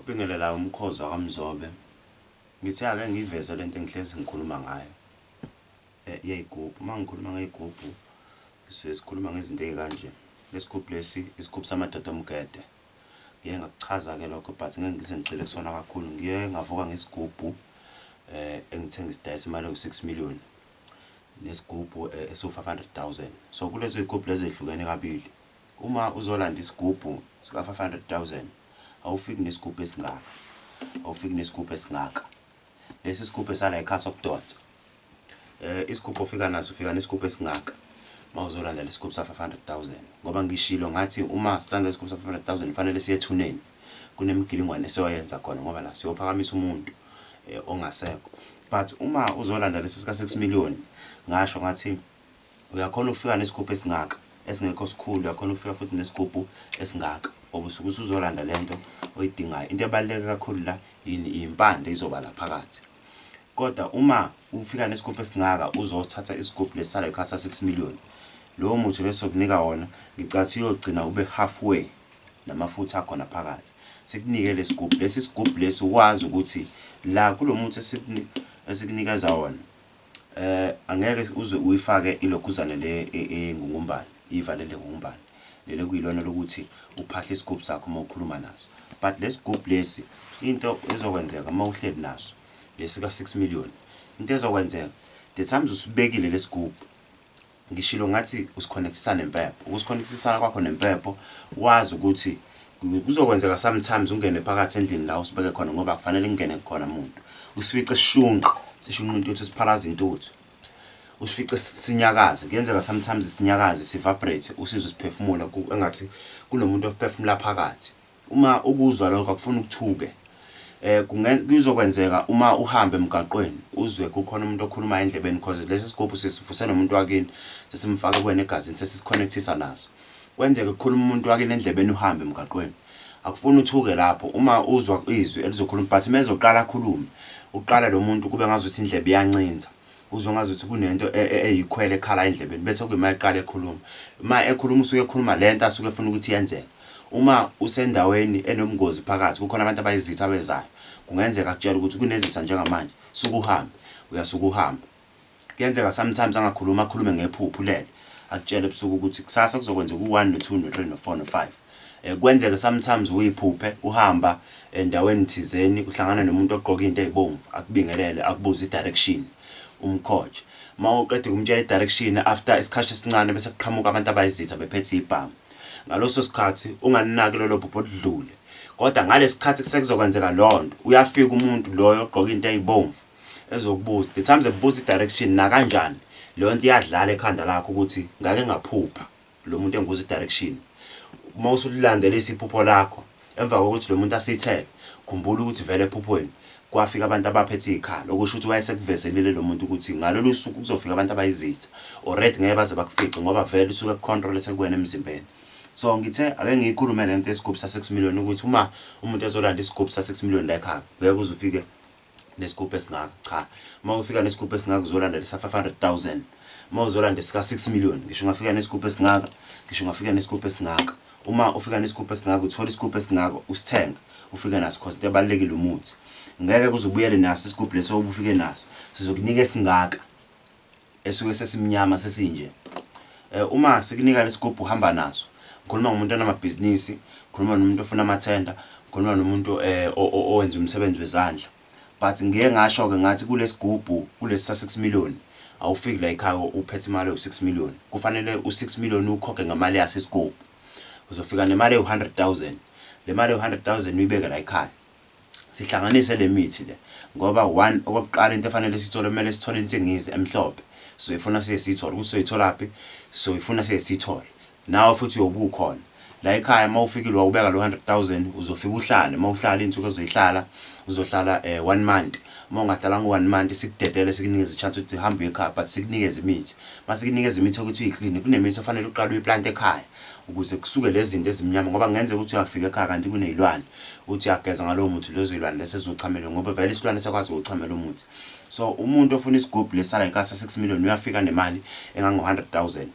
Ukubingelela umkhozi wakwaMzobe, ngithe ake ngiyiveze lento engihlezi ngikhuluma ngayo yey'gubhu. Uma ngikhuluma ngey'gubhu ngisuke sikhuluma ngezinto ey'kanje. Lesi gubhu lesi isigubhu samadoda omgede. Ngiye ngakuchaza-ke lokho but ngeke ngize ngigxile kusona kakhulu. Ngiye ngavuka ngesigubhu engithe ngisidayisa imali ewu-six million nesigubhu esiwu-five hundred thousand. So kulezi y'gubhu lezi ey'hlukene kabili. Uma uzolanda isigubhu sika-500,000 awufiki nesigubhu esingaka, awufiki nesigubhu esingaka. Lesi sigubhu esala ekhaya sokudonsa. Isigubhu ofika naso ufika nesigubhu esingaka uma uzolanda lesigubhu sa-500,000 ngoba ngishilo ngathi uma silanda isigubhu sa-500,000 kufanele siye ethuneni kunemigilingwane esiyoyenza khona ngoba la siyophakamisa umuntu ongasekho. But uma uzolanda lesi sika-6 million ngasho ngathi Uyakhona ukufika nesigubhu esingaka esingekho sikhulu, uyakhona ukufika futhi nesigubhu esingaka ngoba usuke usuzolanda le nto oyidingayo. Into ebaluleke kakhulu la yini? Impande izoba la phakathi. Kodwa uma ufika nesigubhu esingaka uzothatha isigubhu lesi sala ekhaya sa-six million, lowo muthi lo esizokunika wona ngicathi uyogcina ube halfway namafutha akhona phakathi. Sikunike lesi sigubhu, lesi sigubhu lesi wazi ukuthi la kulo muthi esikunikeza wona Angeke uze uyifake ilokhuzane le engungumbane, ivale lengungumbane. Leli ekuyilona lokuthi uphahle isigubhu sakho uma ukhuluma naso. But lesi gubhu lesi, into ezokwenzeka uma uhleli naso, lesi ka-six million, into ezokwenzeka, the times usibekile lesi gubhu, Ngishilo ngathi usikhonekthisa nempepho. Ukusikhonekthisa kwakho nempepho, wazi ukuthi kuzokwenzeka sometimes ungene phakathi endlini la usibeke khona ngoba akufanele kungene khona muntu. Usifice sishunqa, sishunqa intuthu, siphalaza intuthu. Usifice sinyakaze, kuyenzeka sometimes sinyakaze, si-vibrate, usizwe siphefumula engathi kunomuntu ophefumula phakathi. Uma ukuzwa lokho akufuni ukuthuke. Kuzokwenzeka uma uhamba emgaqweni uzwe kukhona umuntu okhulumayo endlebeni cause lesi sigubhu sisivuse nomuntu wakini sesimfake kuwena egazini sesisikhonekthisa naso. Kwenzeke kukhuluma umuntu wakini endlebeni uhambe emgaqweni. Akufuni uthuke lapho uma uzwa izwi elizokhuluma but uma ezoqala akhulume uqala lo muntu kube ngazuthi indlebe iyancinza. Uzwe ngazuthi kunento eyikhwele ekhala endlebeni bese kuyima eqala ekhuluma. Uma ekhuluma usuke ekhuluma lento asuke efuna ukuthi yenzeke. Uma usendaweni enobungozi phakathi kukhona abantu abayizitha abezayo. Kungenzeka akutshele ukuthi kunezitha njengamanje, suka uhambe. Uyasuka uhambe. Kuyenzeka sometimes angakhulumi akhulume ngephupho ulele. Akutshele ebusuku ukuthi kusasa kuzokwenzeka u-one no-two no-three no-four no-five. Kwenzeke sometimes uyiphuphe uhamba endaweni thizeni uhlangana nomuntu ogqoke into ey'bomvu akubingelele akubuze i-direction umkhoje. Uma uqeda ukumtshela i-direction after isikhashi esincane bese kuqhamuka abantu abayizitha bephethe iy'bhamu. Ngaloso sikhathi ungalinaki lolo phupho lidlule. Kodwa ngalesi khathi sekuzokwenzeka leyo nto uyafika umuntu loyo ogqoke into ey'bomvu ezokubuza. The times ekubuza i-direction nakanjani leyo nto iyadlala ekhanda lakho ukuthi ngake ngaphupha. Lo muntu engibuza i-direction. Uma usulilandelisa iphupho lakho emva kokuthi lo muntu asithele, khumbula ukuthi vele ephuphweni kwafika abantu abaphethe iy'khali, okusho ukuthi wayesekuvezelile lo muntu ukuthi ngalolu suku kuzofika abantu abayizitha. Already ngeke baze bakufice ngoba vele usuke eku-control esekuwena emzimbeni. So ngithe ake ngiyikhulume le nto yesigubhu sa-six million ukuthi uma umuntu ezolanda isigubhu sa-six million la ekhaya, ngeke uze ufike nesigubhu esingaka cha uma ufika nesigubhu esingaka uzolanda lesa 500,000 uma uzolanda esika 6 million ngisho ungafika nesigubhu esingaka ngisho ungafika nesigubhu esingaka uma ufika nesigubhu esingaka uthola isigubhu esingaka usithenge ufike naso cause into ebalulekile umuthi ngeke kuze ubuyele naso isigubhu leso obufike naso sizokunika esingaka esuke sesimnyama sesinje uma sikunika lesigubhu uhamba naso ngikhuluma ngomuntu onamabhizinisi ngikhuluma nomuntu ofuna amathenda ngikhuluma nomuntu owenza umsebenzi wezandla but ngiye ngasho-ke ngathi kulesigubhu kulesi sa-six million awufiki la ekhaya uphethe imali ewu-six million kufanele u-six million ukhokhe ngemali yaso isigubhu uzofika nemali ewu-hundred thousand le mali ewu-hundred thousand uyibeke la ekhaya Sihlanganise le mithi le ngoba one okokuqala into efanele siyithole kumele sithole insingizi emhlophe sizoyifuna siye siyithole ukuthi sizoyitholaphi sizoyifuna siye siyithole nawe futhi uyobe ukhona la ekhaya uma ufikile wawubeka lo 100,000 uzofika uhlale uma uhlala iy'nsuku ezoyihlala uzohlala one month uma ungahlalanga u-one month sikudedele sikunikeze i-chance ukuthi uhambe uye ekhaya but sikunikeze imithi uma sikunikeza imithi yokuthi uyikline kunemithi ofanele uqale uyiplante ekhaya ukuze kusuke lezi zinto ezimnyama ngoba kungenzeka ukuthi uyafika ekhaya kanti kuney'lwane uthi uyageza ngalowo muthi lezo zilwane leso ezochamela ngoba vele isilwane siyakwazi ukuchamela umuthi so umuntu ofuna isigubhu lesala ikasa 6 million uyafika nemali engango 100,000.